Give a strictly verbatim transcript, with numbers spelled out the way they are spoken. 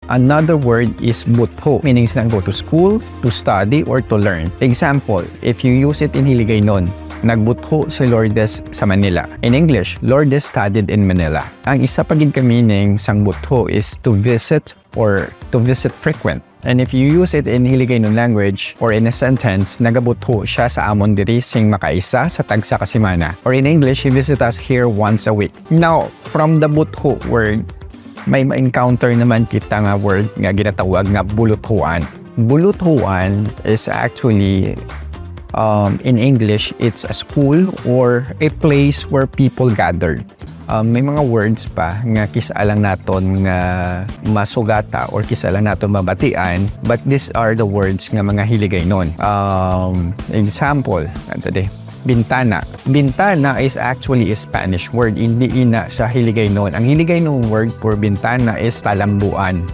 Another word is butho, meaning silang go to school, to study, or to learn. Example, if you use it in Hiligaynon, nagbutho si Lourdes sa Manila. In English, Lourdes studied in Manila. Ang isa pa gid ka meaning sang butho is to visit or to visit frequent. And if you use it in Hiligaynon language or in a sentence, nagabutho siya sa amon diri sing makaisa sa tagsa ka semana. Or in English, he visit us here once a week. Now, from the butho word, may ma-encounter naman kita nga word nga ginatawag nga buluthuan. Buluthuan is actually, um, in English, it's a school or a place where people gathered. Um, may mga words pa nga kis-a lang naton nga masugata or kis-a lang naton mabatian, but these are the words nga mga Hiligaynon. Um, example, ano di? Bintana. Bintana is actually a Spanish word, hindi ina siya Hiligaynon. Ang Hiligaynon word for bintana is talambuan.